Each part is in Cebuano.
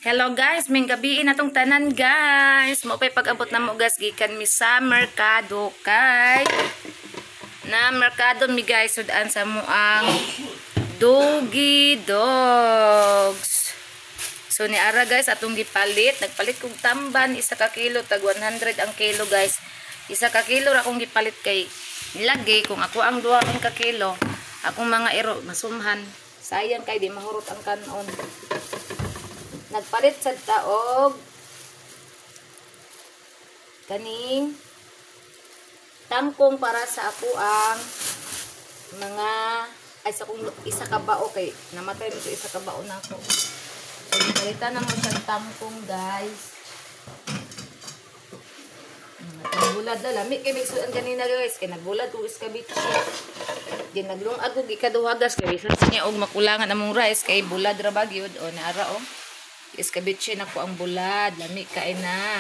Hello guys, may gabi na tong tanan guys. Mo pay pag-abot na mo guys gikan mi sa merkado kay na merkado mi guys sudan sa mo ang Doggy Dogs. So ni ara guys atong gipalit, nagpalit kog tamban isa ka kilo tag 100 ang kilo guys. Isa ka kilo ra akong gipalit kay nilagi kung ako ang duha ka kilo, akong mga iro masumhan. Sayang kay di mahurot ang kanon. Nagpalit sad ta og kaning tangkong para sa ako ang mga ay sa kung isa ka bao kay namatay nito isa ka bao na ako. So gipalitan na mo sa tangkong guys. Mga bulad na lami kay migsuan ganina guys kay nagbulad og iskabitsi. Di naglungag og ikaduha guys kay bisan niya og makulangan among rice kay bulad ra ba gyud o naara o. Iskabitsi na ko ang bulad, lami kay na.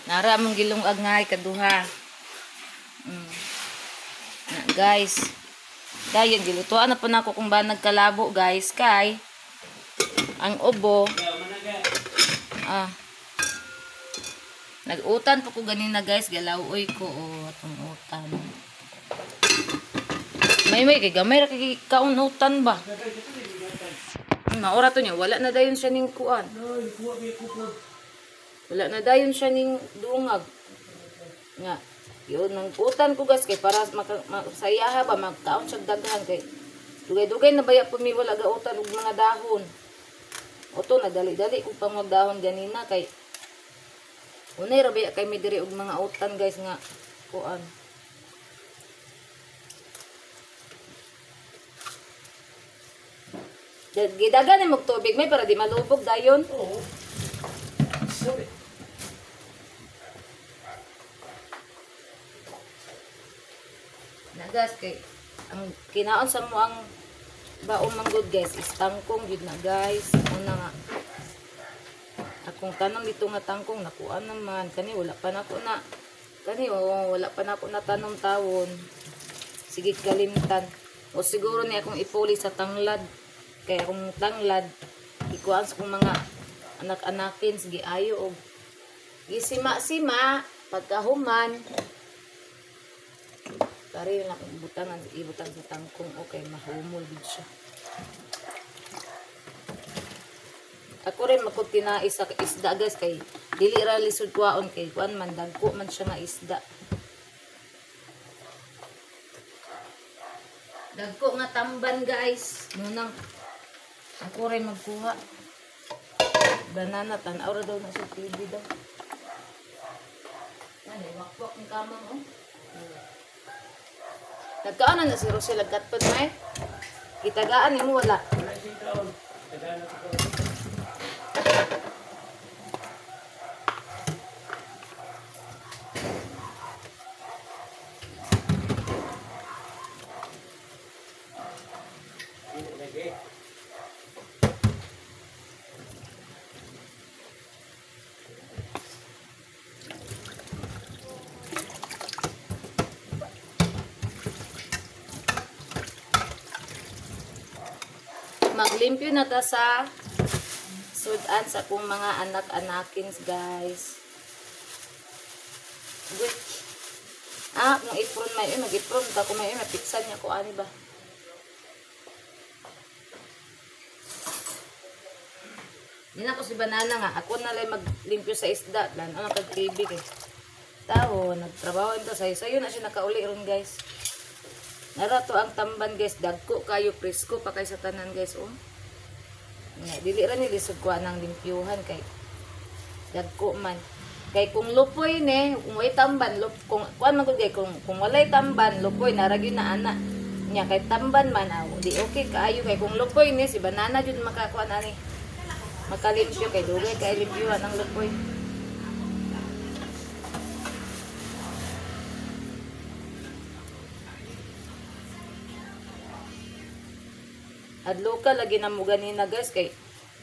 Nara among gilungag nga ikaduha. Na guys. Dayon gilutuan na po nako kung ba nagkalabo guys kay ang ubo. Ah. Nag-utan po ko ganina guys, galaw-oy ko o atong utan. May kay gamay ra kay kaon utan ba. Maura to niya, wala na dayon siya ning kuan. Wala na dayon siya ning dungag. Nga, yun nang utan ko guys kay para masayaha ba magkaon siya daghan kay dugay-dugay na baya pumi wala ga utan og mga dahon. Oto nagdali-dali kog pang dahon ganina kay unay ra baya kay mi diri og mga utan guys nga kuan. Gidagan ni tubig may para di malubog dayon. Oo. Sorry. Nagas kay ang kinaon sa mo ang baong manggod guys is tangkong gyud na guys. Una nga akong tanom dito nga tangkong nakuha naman kani wala pa nako na kani oh, wala pa nako na tanom tawon. Sige kalimtan. O siguro ni akong ipuli sa tanglad. Kaya kung tanglad, ikuan sa kong mga anak-anakin, sige ayo og gisima-sima pagkahuman. Pare na akong ibutangan, ibutang sa tangkong, okay, mahumol gid siya. Ako rin magkugtinai sa isda guys kay dili ra lisod kuwaon kay kuan man dagko man siya nga isda. Dagko nga tamban guys, munang ako rin magkuha. Banana, tanaw ra daw na sa TV daw. Ano, wakwak ng kamang oh. Nagkaano na si Rosel, nagkatpad na eh. Kitagaan mo wala. Maglimpyo na ta sa sudan sa kong mga anak-anakin guys. Good. Ah, kung ipron may mag-ipron ta kung may mapiksan niya ko ani ba. Di na ko si banana nga. Ako na lang maglimpyo sa isda. Lan ano kag TV kay. Tao nagtrabaho ito sayo. Sayo na siya nakauli ron guys. Nara to ang tamban guys, dagko kayo presko pa kay sa tanan guys oh. Nga dili ra ni lisod kuha ng limpyuhan kay dagko man. Kay kung lupoy ne, kung way tamban, kung kuan man gud kay kung walay tamban, lupoy nara gyud na ana. Nya kay tamban man aw, di okay kaayo kay kung lupoy ne si banana jud makakuan ani. Makalimpyo kay dugay kay limpyuhan ang lupoy. Adloka lagi na mo ganina guys kay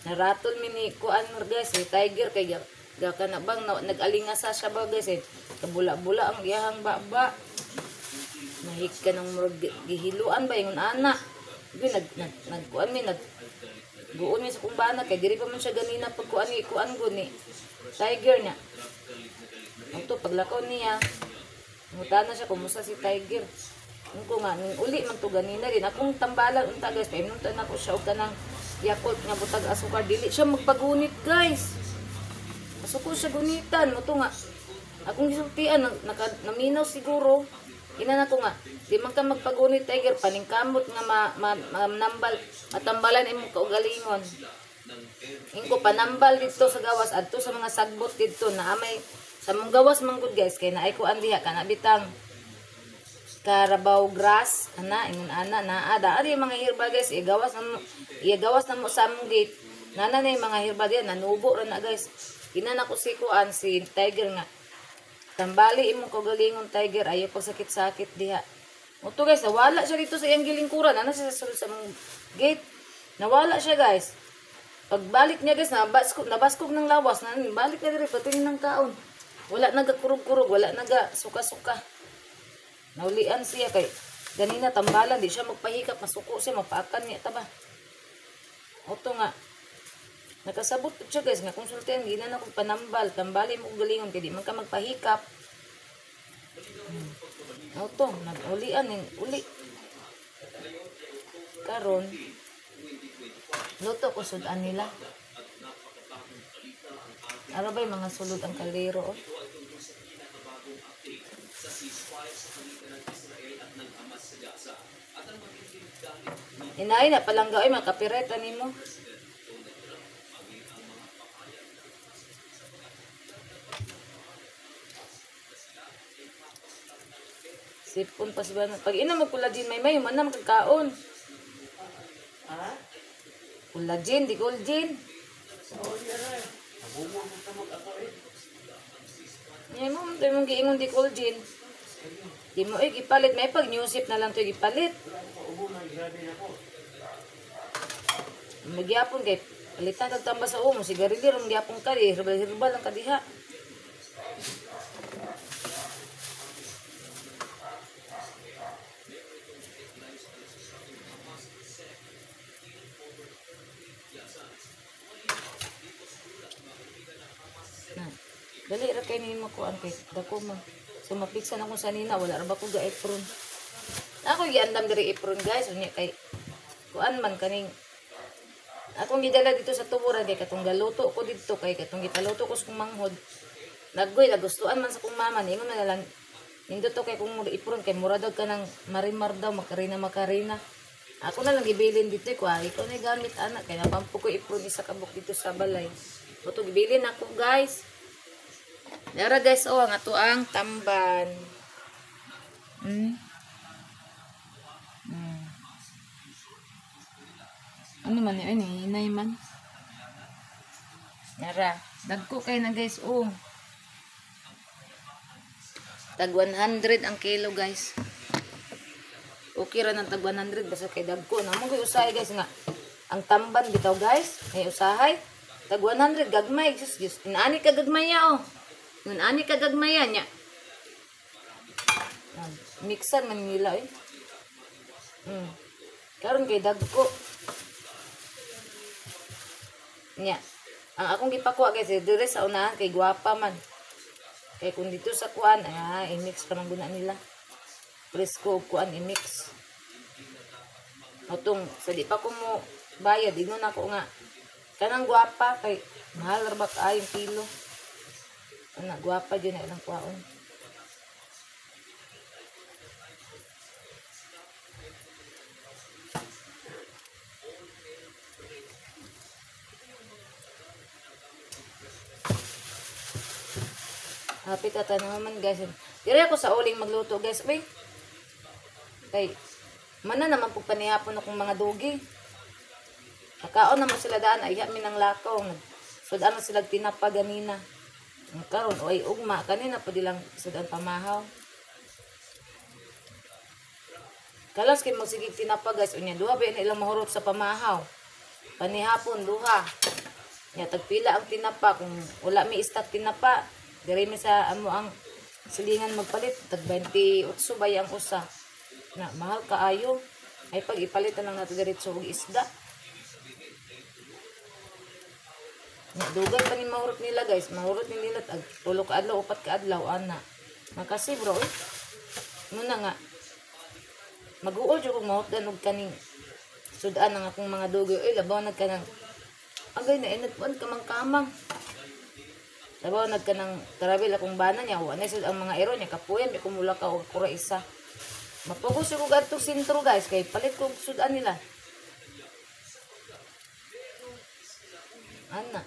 naratol mi ni kuan guys ni tiger kay gaka na bang nag-alingasa siya ba guys eh kabula-bula ang iyahang baba. Nahik ka ng murag gihiluan ba ingon ana. Nag nagkuan mi nag Guon mi sa kong bana kay diri pa man siya ganina pagkuan ni kuan gud ni Tiger niya. Ito paglakaw niya, ngutana siya kumusta si Tiger. Ko nga ning uli man to ganina din akong tambalan unta guys, paimnon na ko siya og kanang Yakult nga butag asukar, dili siya magpagunit guys. Asuko siya gunitan mo to nga. Akong gisultian naminaw siguro. Ina na ko nga, di man ka magpagunit Tiger, paningkamot nga manambal, matambalan imong kaugalingon. Ingko panambal dito sa gawas adto sa mga sagbot dito na amay sa mong gawas manggod guys kay naay kuan diha kana bitang Carabao grass ana ingon ana naa da ari mga herbal guys, igawas na mo sa among gate. Nana na yung mga herbal diha nanubo ra na guys. Ina na ko si kuan si Tiger nga tambali imong kaugalingon Tiger, ayaw pagsakit-sakit diha. Uto guys, nawala siya dito sa iyang gilingkuran, ana siya sa sulod sa among gate. Nawala siya guys. Pagbalik niya guys, nabaskog ng lawas, na balik na diri patingin ng kaon. Wala nagakurog-kurog, wala naga suka-suka. Naulian siya kay ganina tambalan di siya magpahikap, masuko siya, mapaakan niya ta ba. Oto nga nakasabot pud siya guys nga konsultihan gina na kog panambal, tambali mo galingon kay di man ka magpahikap. Oto nagulian ning uli. Karon luto ko sudan nila. Ara bay mga sulod ang kaldero oh. Inay na palangga ay makapireta nimo. Sipon pa si Bana. Pag ina mo collagen may may man na magkakaon. Ha? Collagen, di collagen. Ngay mo man mong giingon di collagen. Di mo ay gipalit may pag newsip na lang to gipalit. Magyapon kay palitan kag tamba sa umo sigarilyo rom gyapon ka di herbal-herbal lang kadiha. Na. Dali ra kay nimo kuan kay dako man. So mapiksan ako sa nina, wala ra ba ko ga apron. Ako giandam diri apron guys, unya kay kuan man kaning akong gidala dito sa tuburan kay katong galuto ko didto kay katong gipaluto ko sa kong manghod. Naggoy nagustuhan man sa kong mama, ningon na lang nindot to kay kung apron kay mura daw ka ng marimar daw, makarina makarina. Ako na lang gibilin dito ko, ikaw na gamit anak kay napampo ko apron isa ka buok dito sa balay. Moto gibilin ako guys. Dara guys, oh, ang ato ang tamban. Ano man yun, hinay man. Dara, dagko kay na guys, oh. Tag 100 ang kilo guys. Okay ra ng tag 100 basta kay dagko. Namo koy usahay guys nga. Ang tamban bitaw guys, may usahay. Tag 100 gagmay, Jesus, Diyos. Inaani ka gagmaya oh. Ngun ani ka gagmaya niya. Mixan man nila eh. Karon kay dagko. Nya. Ang akong gipakuha guys, dire sa unahan kay gwapa man. Kay kung dito sa kuan, i-mix pa man guna nila. Presko og kuan i-mix. Otong sa di pa ko mo bayad, ingon ako nga kanang gwapa kay mahal ra ba kaayong kilo. Ana gwapa jud na ilang kuwaon. Hapit ata naman guys. Dire ako sa uling magluto guys. Uy. Kay mana naman pug panihapon akong mga dugi. Kakaon naman sila daan ay mi nang lakaw. Sudan na sila tinapa ganina. Ang karon oy ugma kanina pa dilang sudan pamahaw. Kalas kay magsigig tinapa guys unya duha ba ilang mahurot sa pamahaw. Panihapon duha. Nya tagpila ang tinapa kung wala mi stock tinapa. Diri mi sa amo ang silingan magpalit tag 28 bay ang usa. Na mahal kaayo. Ay pag ipalit na lang nato diretso og isda. Dugay pa ni mahurot nila guys. Mahurot ni nila tag 3 ka adlaw, 4 ka adlaw ana. Makasi bro eh. Muna nga maguol jud kog mahutdan og kaning sudan ang akong mga dugay. Oy, labaw nagka ng agay na inagpuan kamang-kamang. Labaw nagka ng travel akong bana niya. Wa na sud ang mga ero niya kapuyan mi kumula ka og kura isa. Mapugos ko gadtong sentro guys kay palit ko sudan nila. Ana.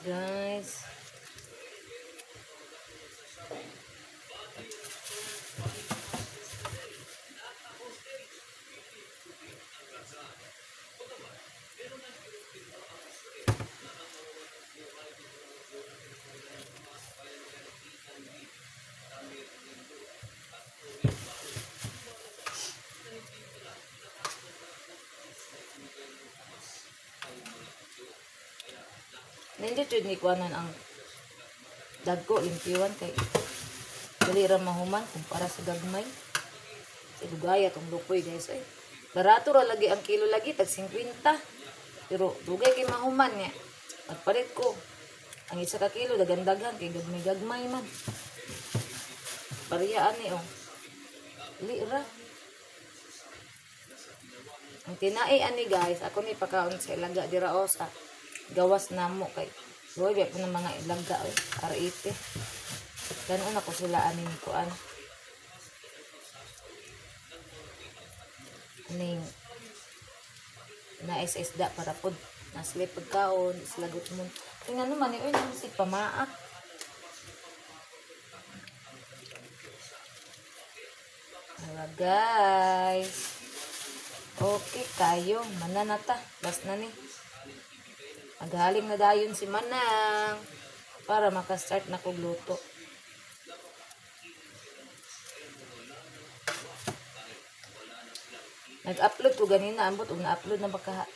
Guys, nindot yun ni kuanan ang dagko limpiwan kay dali ra mahuman kumpara sa gagmay. Sa dugaya tong lupoy guys ay. Barato ra lagi ang kilo lagi tag 50. Pero dugay kay mahuman niya. Magpalit ko ang isa ka kilo dagan-daghan kay gagmay-gagmay man. Pareha ani oh. Dali ra. Ang tinai ani guys, ako ni pakaon sa ilaga dira o sa gawas namo kay luoy ba po ng mga ilaga oy, R80. Kanon ako sila aning kuan. Aning nais isda para pod nasli pagkaon, islagot mo. Tingnan naman ni oy si pamaak. Ala guys. Okay kayo, mananata, bas na ni. Maghaling na dayon si Manang para makastart na kog luto. Nag-upload ko ganina, ambot og na-upload na baka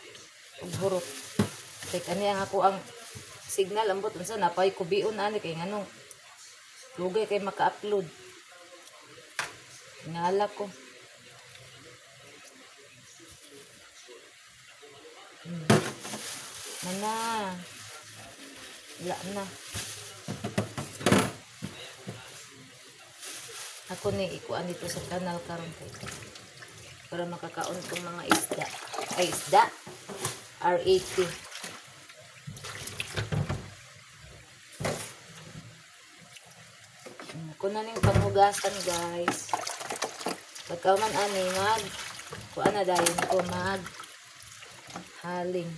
og hurot. Kay kani ang ako ang signal ambot unsa napay kubion ani kay nganong lugay kay maka-upload. Ngala ko. Mana. Wala na. Ako ni ikuan dito sa kanal karon kay para makakaon kong mga isda. Ay isda. R80. Ako na ning panghugasan guys. Pagka man ani mag kuan na dayon ko mag haling.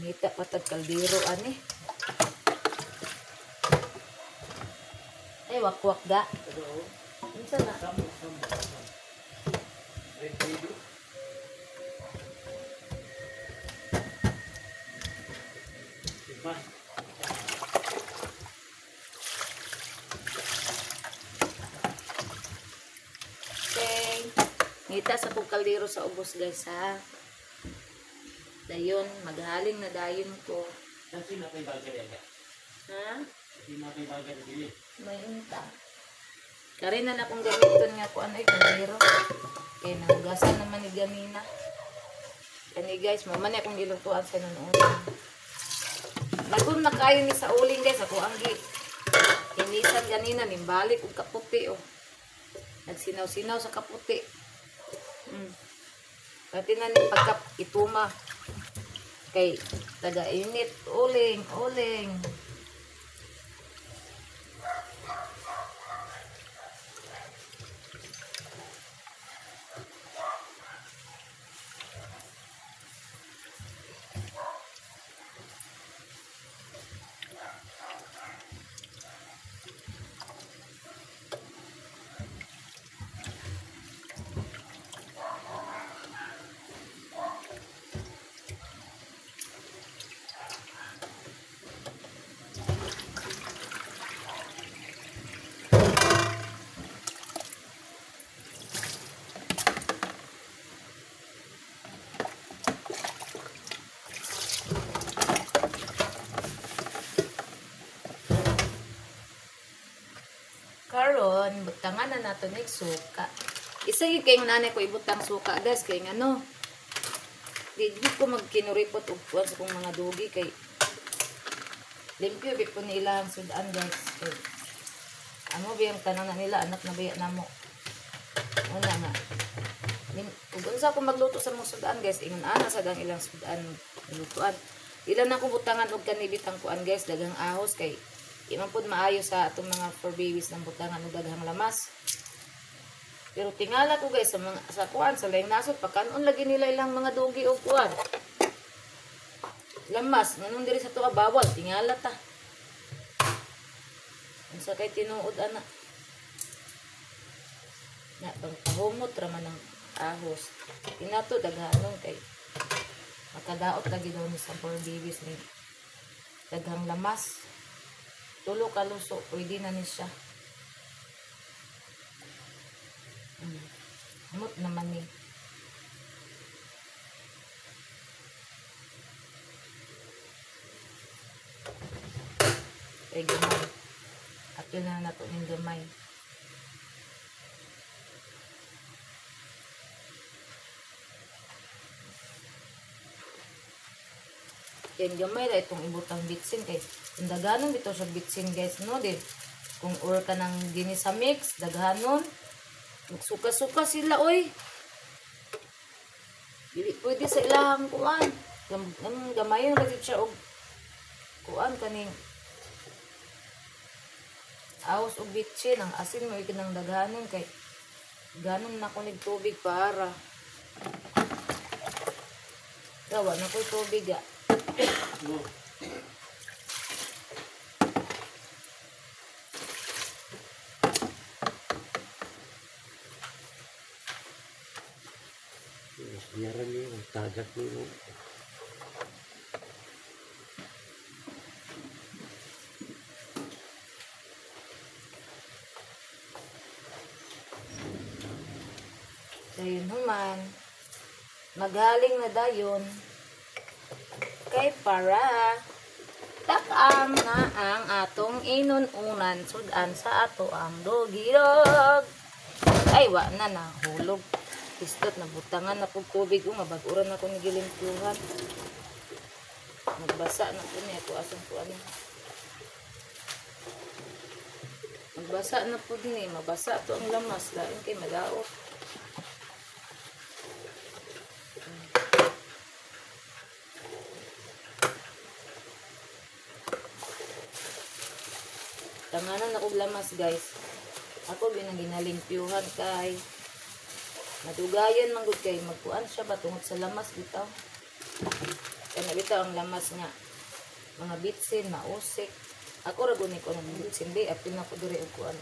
Ngita patag kaldero ani. Ay wakwak da. Unsa na? Okay. Ngita sa kog kaldero sa ubos guys ha. Dayon, maghaling na dayon ko. Ha? May unta. Kari na na akong gamiton nga ko ano ay kaldero. Kaya nahugasan naman ni ganina. Kani guys, mama ni akong gilutuan sa noon. Lagom na kayo ni sa uling guys. Ako ang gi inisan ganina nimbalik og kaputi oh. Nagsinaw-sinaw sa kaputi. Pati na ni pagka ituma. Kay taga-init, uling, uling. Butangan na nato nig suka. Isa gyud kay nanay ko ibutang suka guys kay ngano. Di gyud ko magkinuripot og kuan sa kong mga dugi kay limpyo bit po ni ilang sudan guys. Kay amo biyang tanan na nila anak na biya namo. Una nga. Ug unsa ko magluto sa mga sudan guys, ingon ana sa dang ilang sudan lutuan. Ilan na ko butangan og kanibitang kuan guys, daghang ahos kay di man pud maayo sa atong mga for babies ng butangan og daghang lamas. Pero tingala ko guys sa mga sa kuan sa laing nasod pagkanon lagi nila ilang mga dugi og kuan. Lamas nganong diri sa tuwa bawal tingala ta. Unsa kay tinuod ana? Na bang pahumot ra man ang ahos. Tinato daghanon kay makadaot lagi daw ni sa for babies ni daghang lamas. Tulo ka luso pwede na ni siya. Humot naman ni. Kay gamay. Apil na nato ning gamay. Yan gamay ra itong ibutang bitsin kay kung daghanon bitaw siya bitsin guys no din. Kung or ka ng ginisa mix daghanon magsuka-suka sila oy. Dili pwede sa ilahang kuan. Gamayon ra jud siya og kuan kaning ahos og bitsin ang asin mo ikinang daghanon kay ganon na ko nig tubig para gawa na ko'y tubig ah. Biaran niyo, tagak niyo. Dayon human, magaling na dayon kay para takam na ang atong inununan sudan sa ato ang dogirog. Ay wa na nahulog. Istot na butangan na pug tubig o mabag-uran ako ni gilimpuhan. Magbasa na po niya ako asang kuan. Magbasa na po ni, mabasa to ang lamas lain kay madaot. Tanganan ako lamas guys. Ako ginalimpyuhan kay madugayan man gud kay magkuan siya ba tungod sa lamas bitaw. Kana bitaw ang lamas nga mga bitsin mausik. Ako ra guni ko ng bitsin di apil na ko diri og kuan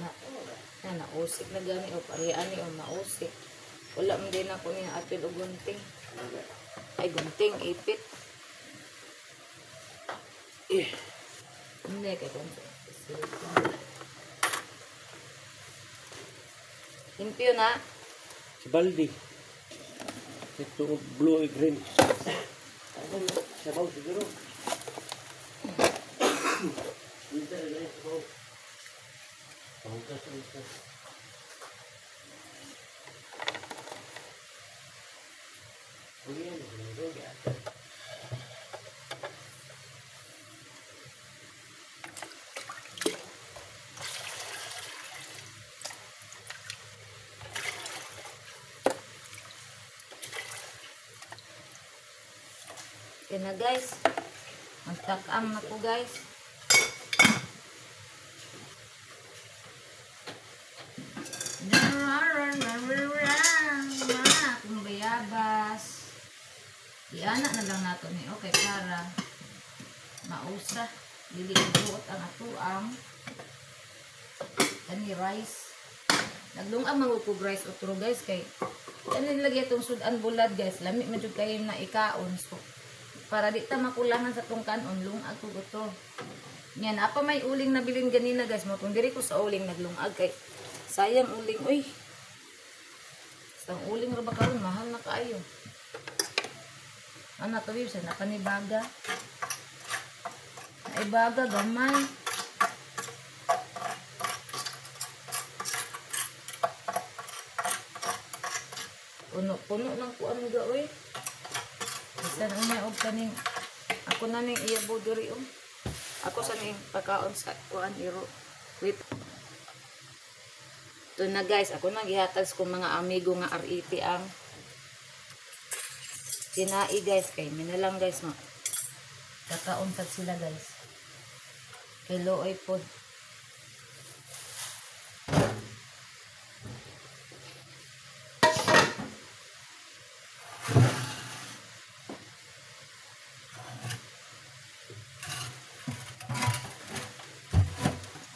na. Na nausik na gani o pareha ani o mausik. Wala man din ako niya apil og gunting. Ay gunting ipit. Hindi kay kung limpyo na. Si Baldi. Ito blue and green. Sabaw siguro. Yan na guys. Magtakam na po guys. Kung bayabas. Iana na lang nato ni. Okay, para mausa. Dili buot ang atuang kani rice. Naglungag mangukog rice otro guys kay kanin lagi atong sudan bulad guys. Lami man jud kayo na ikaon. So, para di ta makulangan sa tong kanon, lungag ko to. Yan, apa may uling nabilin ganina guys. Mo kung diri ko sa uling naglungag kay sayang uling oy. Sa uling ra ba karon mahal na kaayo. Ana to sa nakanibaga. Naibaga gamay. Puno-puno ng kuan ga oy. Bisan unya og kaning ako na ning iyabo diri oh. Ako sa ning pakaon sa kuan iro. Wait. Ito na guys, ako na gihatag sa kong mga amigo nga RET ang tinai guys kay minalang guys ma. Kakaon sad sila guys. Kay looy pod.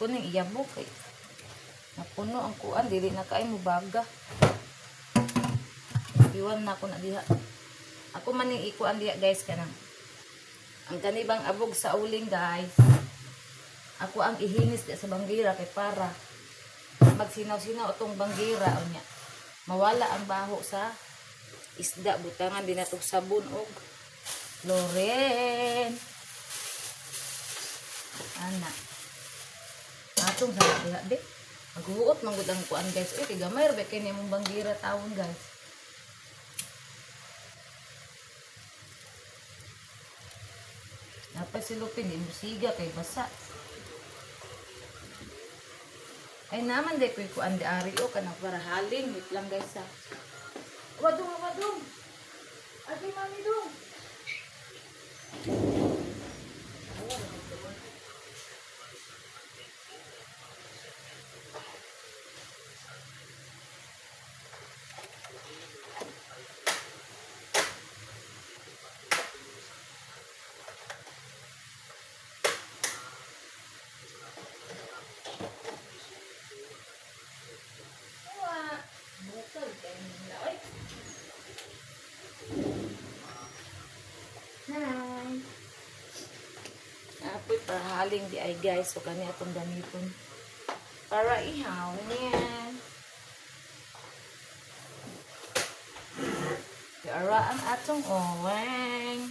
Kuning iyabo kay napuno ang kuan dili na kay mo baga. Iwan na ako na diha. Ako man ning ikuan diha guys kanang ang kanibang abog sa uling guys. Ako ang ihinis diha sa banggira kay para magsinaw-sinaw atong banggira unya. Mawala ang baho sa isda, butangan din natong sabon og Loren. Ana. Atong sa diha be. Maghuot man gud ang kuan guys. Uy, kay gamay ra ba kay nimong banggira tawon guys. Napay silupin di musiga kay basa. Ay naman di koy kuan di ari o kanang para haling. Wait lang guys ha. Wadong wadong. Agi mami dong. Apoy para haling di ay guys. So kani atong gamiton para ihaw niya. Ara ang atong uling.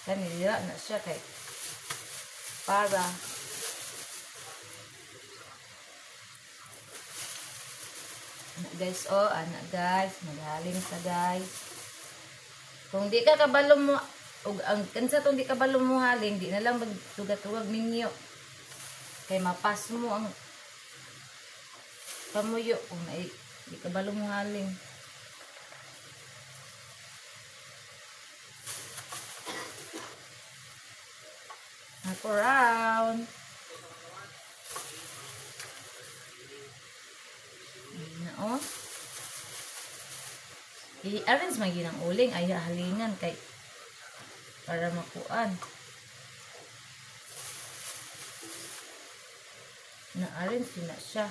Kani dira na siya kay para anak guys oh, anak guys, maghaling sa guys. Kung di ka kabalo mo og ang kansa tong di kabalo mo haling, di na lang magtugat-tuwag ninyo. Kay mapas mo ang pamuyo kung nai, di kabalo mo haling. Ako round. Na oh. I-arrange man gyud ang uling ay halingan kay para makuan. Na-arrange na siya.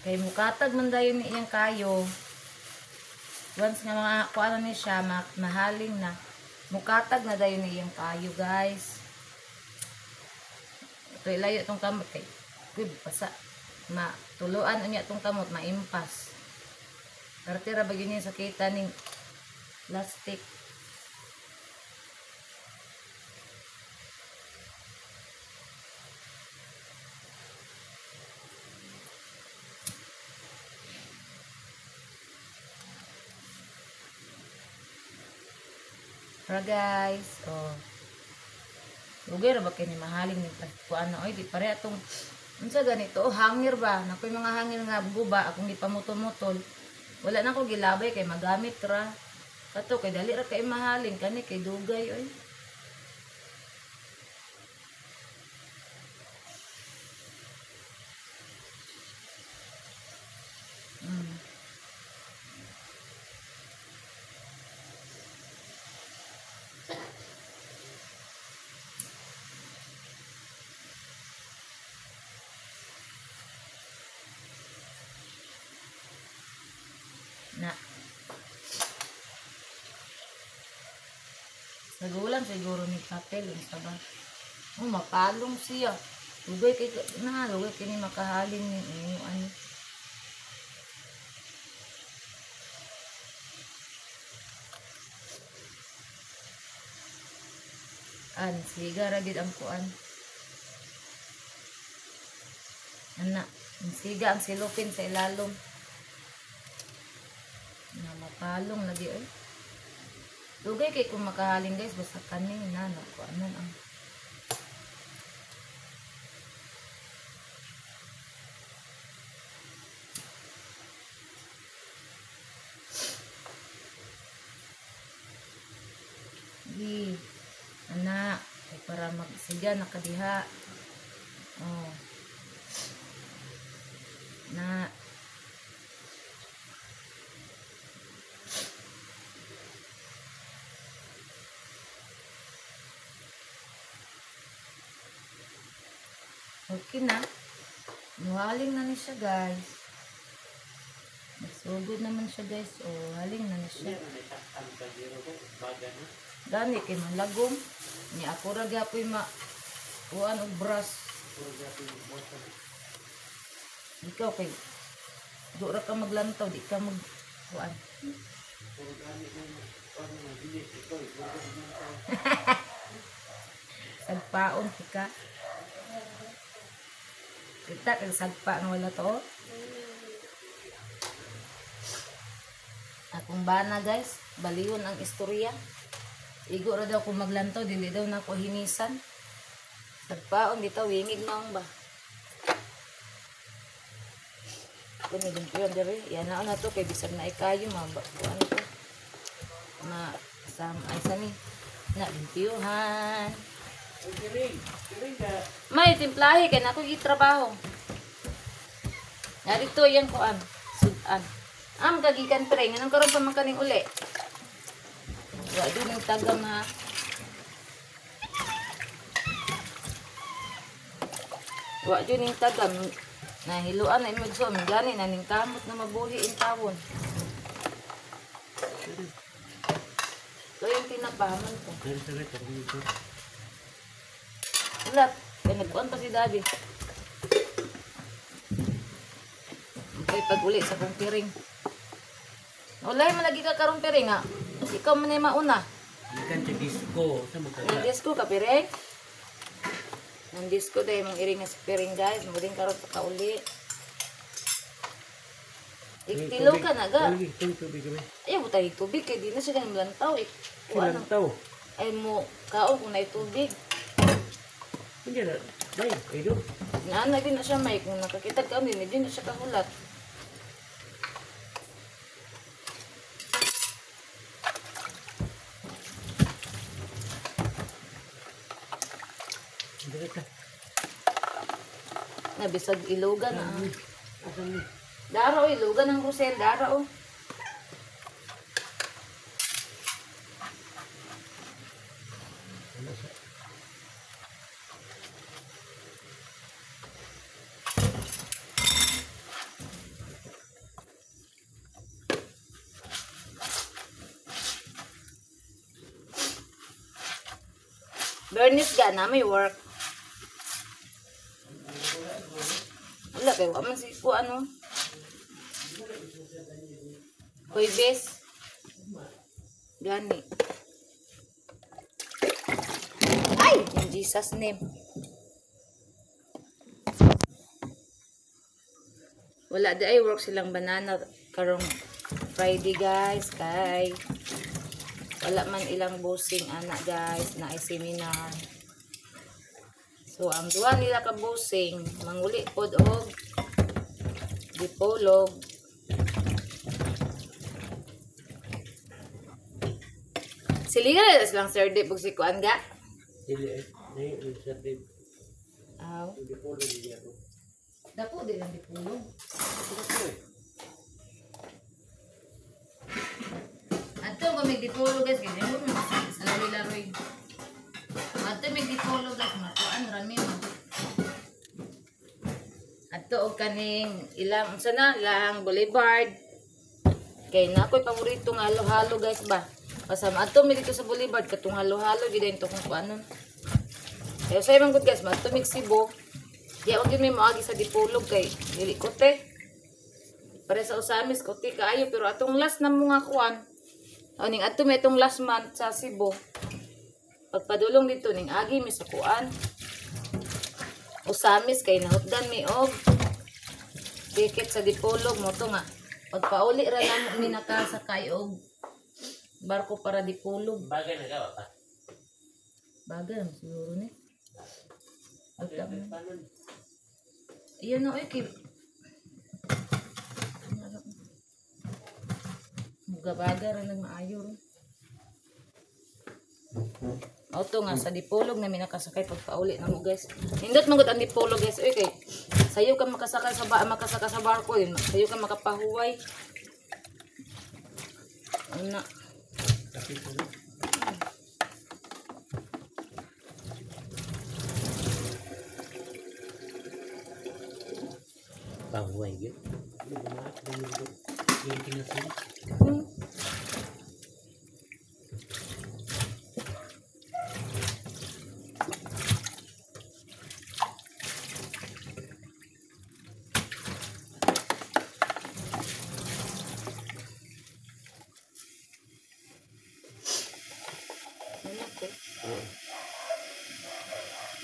Kay mukatag man dayon ni iyang kayo. Once nga mga kuan ni siya, mahaling na. Mukatag na dayon ni iyang kayo, guys. Ito ilayo itong kamot kay good basa. Matuluan unya itong kamot, maimpas. Kartira ba yun yung sakita ning plastic. Ra guys, oh. Lugay ra ba kay ni mahaling ni kuan na oy, di pare atong unsa ganito, oh, hangir ba? Nakoy mga hangir nga guba akong gipamutol-mutol. Wala na ko gilabay kay magamit ra. Kato kay dali ra kay mahaling kani kay dugay oy. Na. Sagulan siguro ni papel unsa ba? Oh, mapalong siya. Lugay kay na, lugay kini makahalin ni inyo ano. An siga ra gid ang kuan. Ana, siga ang silupin sa ilalom. Na mapalong lagi oy. Dugay kay kung makahalin guys, basta kani na na kuanon ang di ana kay para magsiga nakadiha. Oh. Na okay na. Muhaling na ni siya guys. Nagsugod naman siya guys. Oh, haling na ni siya. Gani kay malagom. Ni ako ra gyapoy ma kuan og brush. Ikaw kay do ra ka maglantaw, di ka mag kuan. Sagpaon ka. Kita kag sagpa nga wala to. Akong bana guys, baliyon ang istorya. Igo ra daw kung maglantaw, dili daw nako hinisan. Sagpaon dito, wingig maong ba. Kuni lumpiyon diri, yan na to kay bisag na ikayo ma kuan to. Ma sam ay sani na limpyuhan. May timplahe kay nako gitrabaho. Na dito yan kuan, sudan. Am kagikan pre, nganong karon pa man kaning uli. Wa din ang tagam ha. Wa jud ning tagam. Nahiluan na imong som gani na ning kamot na mabuhi in tawon. So yung tinapaman ko. Wala, kaya nagkuhan pa si daddy. Okay, pag-uli sa kong piring. Wala, malagi ka karong piring ha. Ikaw man ay mauna. Ikan sa disco. Nang disco ka piring? Nang disco dahil mong iring na sa piring guys. Muling karon pa kauli. Iktilaw ka na ga. Ayaw mo tayo tubig. Kaya di na siya ganang lantaw. Lantaw? Ay mo kaon kung naay tubig. Hindi na. Day, ay do. Naana din na siya may. Kung nakakita ka, hindi na siya kahulat. Nabisag ilugan ah. Dara o, ilugan ang Rosel. Dara o. Bernice ga na may work. Wala kay wa man si ko ano. Huwebes. Gani. Ay, in Jesus name. Wala di ay work silang banana karong Friday guys kay wala man ilang bossing ana guys na ay seminar. So ang duha nila ka bossing manguli pod og dipolog. Siliga na silang Sir Dave ug si kuan ga. Dili ay Sir Dave. Aw. Dipolog diya ko. Dako di lang dipolog. Ato ko may dipolog guys kay mo sa laroy-laroy. Ato may dipolog guys makuan rami mo. Ato og kaning ilang unsa na lang Boulevard. Kay na ako'y paborito nga halo-halo guys ba. Kasama ato mi dito sa Boulevard katong halo-halo gid to kung kuanon. Kaya sa imong good guys, mato mig Cebu. Di wag yun may moagi sa Dipolog kay dili kote. Pare sa Osamis kote kaayo pero atong last na mga kuan. O ning adto may itong last month sa Cebu. Pagpadulong dito ning agi mi sa kuan. Osamis kay nahutdan mi og ticket sa Dipolog mo to nga. Pagpauli ra namo mi nakasakay og barko para Dipolog. Bagay na gawa pa. Bagay naman siguro ni. Iyan na oy kay mugabaga ra nang maayo ro. Auto nga sa Dipolog na mi nakasakay pagpauli na mo guys. Nindot man gud ang Dipolog guys oy kay sayo ka makasakay sa makasakay sa barko yun. Sayo ka makapahuway. Ana. Pahuway yun.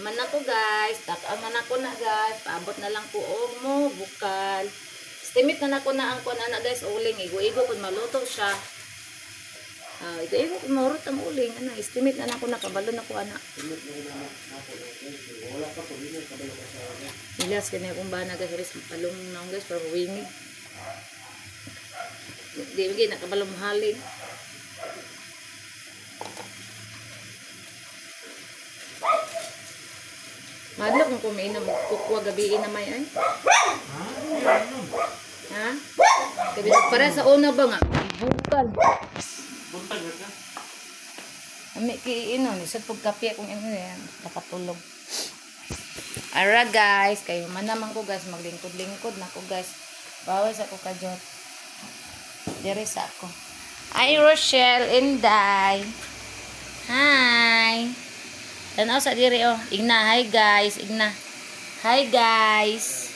Manako guys, manako na guys, paabot na lang ko og mo bukal. Estimate na nako na ang kuan ana guys, uling igo-igo kun maluto siya. Igo-igo kun maurot ang uling ana, estimate na nako nakabalo na ko ana. Ilas kini akong bana guys, ris palung naong guys para wingi. Di gi nakabalo mahalin. Madlok kung kumiinom, kukwa gabi na may ay. Ha? Gabi para sa una ba nga? Bukal. Buntag ka? Ami kiinom, isod pug kape kung ino yan, nakatulog. Ara guys, kayo man naman ko guys, maglingkod-lingkod na ko guys. Bawas ako kajot. Dere sa ako. Hi Rochelle Inday. Hi. Tanaw sa diri oh. Igna, hi guys, igna. Hi guys.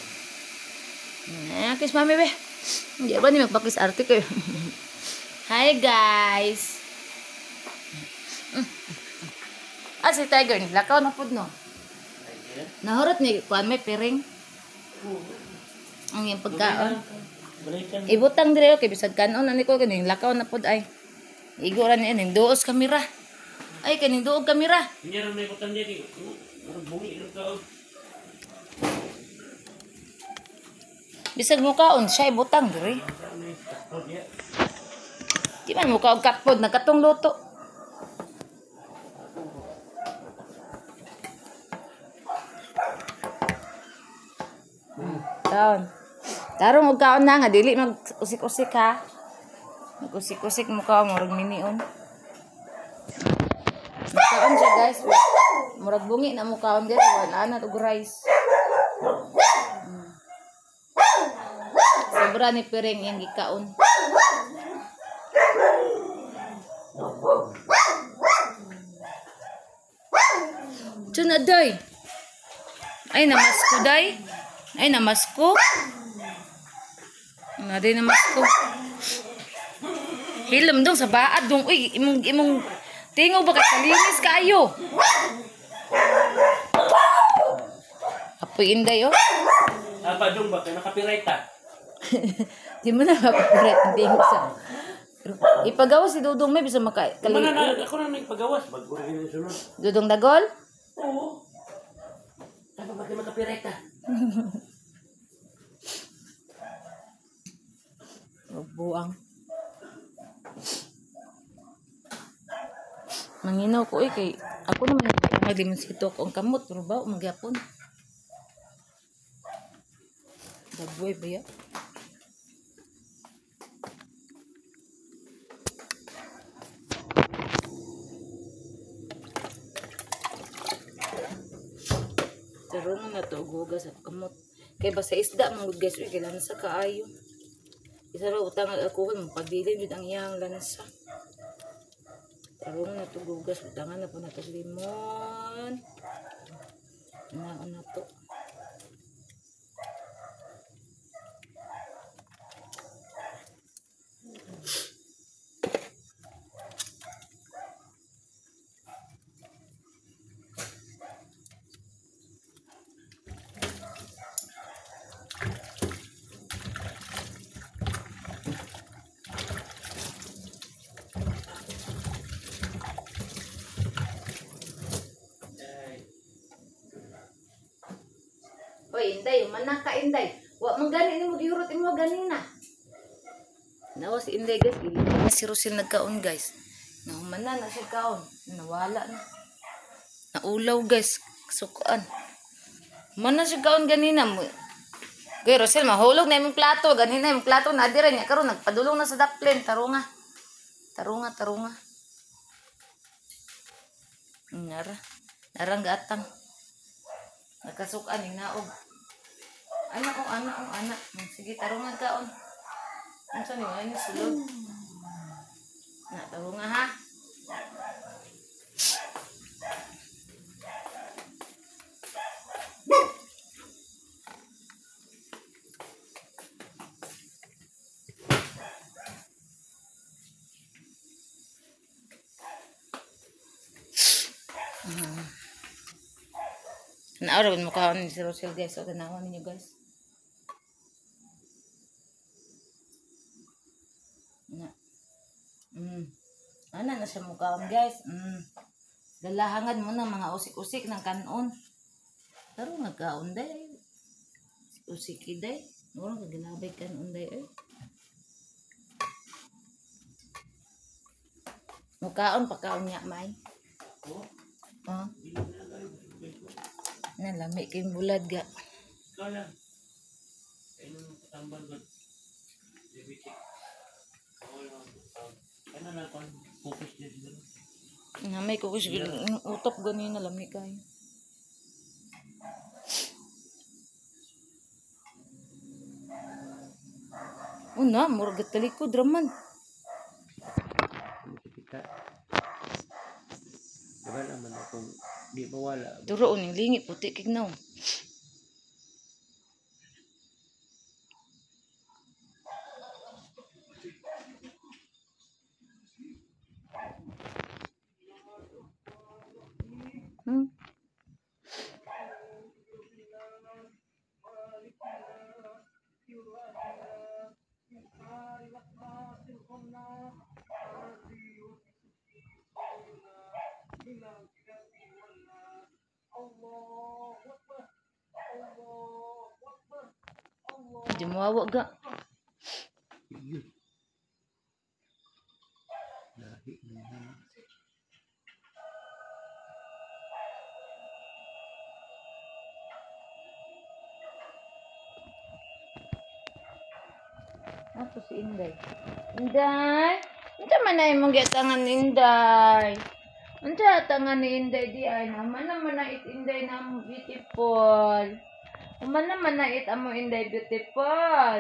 Na, kiss mami be. Hindi ba ni magpakis arte kayo. Hi guys. Ah, si Tiger ni lakaw na pud no. Nahurot ni kuan may piring. Ang iyang pagkaon. Ibutang dire kay bisag kanon ani ko kaning lakaw na pud ay. Igo ra ni ning duos kamera. Ay, kaning duog kamera. Hindi rin may butang diri. Bungi rin ka. Bisag mukaon siya ibutang diri. Di man muka og katpod nagkatong luto. Taon. Tarong og kaon na nga dili mag usik-usik ha. Mag-usik-usik muka murag minion. Mukaon siya guys. Murag bungi na mukaon guys. Wala na og rice. Sobra ni piring iyang gikaon. Tuna day. Ay namasko day. Ay namasko. Nadi namasko. Hilom dong sa baad dong. Uy, imong tingog ba kalinis kaayo? Apoy inday oh. Apa dong ba kay makapiright ta? Di mo na makapiright ang tingog sa. Ipagawas si Dudong may bisa maka kali. Ako na nagpagawas bag-o rin sunod. Dudong Dagol? Oo. Apa ba kay makapiright ta? Buang. Manginaw ko kay ako naman nagdemonsito ako ang kamot pero ba magyapon. Dagboy ba ya? Tarungan na to og hugas at kamot. Kay basta isda man gud guys, uy kay lansa kaayo. Isa ra utang ang alkohol mo pagdilin jud ang iyang lansa. Tarungan na to hugas, utangan na po na to limon. Na to. Oy, Inday, mana ka, Inday. Wa man gani nimo gihurot imo ganina. Nawa si Inday, guys. Si Rosel nagkaon, guys. Nahuman na na siya kaon. Nawala na. Naulaw, guys. Sukaan. Mana siya kaon ganina mo. Kay Rosel, mahulog na imong plato. Ganina imong plato na dire niya karon nagpadulong na sa daplin. Tarunga. Tarunga, tarunga. Nara. Narang gatang. Nagkasukaan yung naog. Anak, oh, anak, oh, anak. Sige, tarungan kaon. Ano sa niyo? Ay, sulod. Na, tarunga ha. Naaraw mo kaon ni si Rosel, guys. O, tanawan ninyo, guys. Na. Ana na siya mukhaon, guys. Dalahangad mo na mga usik-usik ng kanon. Pero nagkaon day. Usiki day. Murang kagilabay kanon day eh. Mukaon pakaon niya may. Oh. Na lami kay bulad ga. Kala. Ay nung tambal ba? Diabetic. Ano na kon focus din siguro. Na may kukus utop ganina lami kayo. Una, murag talikod raman. Kita. Diba naman akong di mawala. Duro ning lingi puti kignaw. Jumawa ga. Ato si Inday. Inday! Unsa man na imong giatangan ni Inday? Unsa atangan ni Inday di ay naman naman na it Inday na mo beautiful. Human naman na it amo Inday beautiful.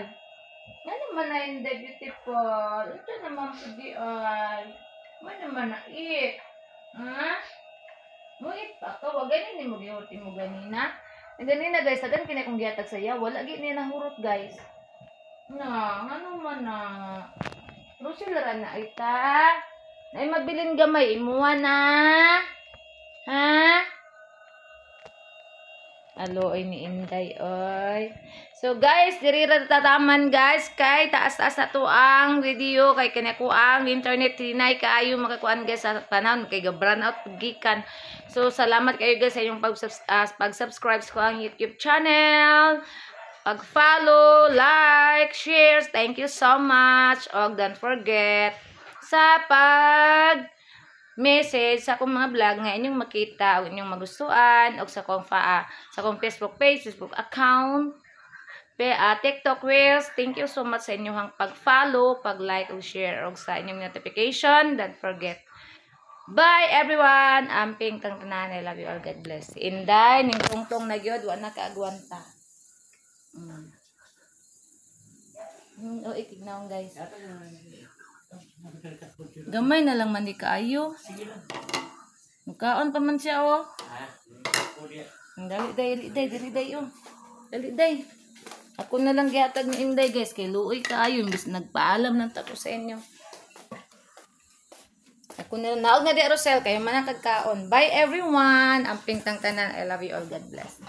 Ano man na Inday beautiful? Unsa naman po di ay? Man naman na it. Ha? Muit pa ka wa ganin nimo gihurot mo ganina. Ganina guys, tagan kini akong gihatag sa iya, wala gyud niya nahurot guys. Na, ano man na. Rosel ra na ita. Nay mabilin gamay imuha na. Ha? Alo ay ni Inday oy. So guys, diri ra tataman guys kay taas-taas na to ang video kay kani ko ang internet tinay kaayo makakuan guys sa panahon kay ga-brown out gikan. So salamat kayo guys sa inyong pag-subscribe sa ang YouTube channel. Pag-follow, like, share. Thank you so much. Og don't forget sa pag message sa akong mga vlog nga inyong makita o inyong magustuhan og sa akong sa akong Facebook page, Facebook account, TikTok Reels. Thank you so much sa inyong pag-follow, pag-like og share og sa inyong notification. Don't forget. Bye everyone. Amping tang tanan. I love you all. God bless. Inday ning tungtong na gyud wa na kaagwanta. Oh, itignaon guys. Gamay na lang man di kaayo. Mukaon pa man siya oh. Dali day, dali day, dali day oh. Dali day. Ako na lang gihatag ni Inday guys kay luoy kaayo imbis nagpaalam nang tako sa inyo. Ako na lang naog na di Rosel kayo man ang kagkaon. Bye everyone. Amping tang tanan. I love you all. God bless.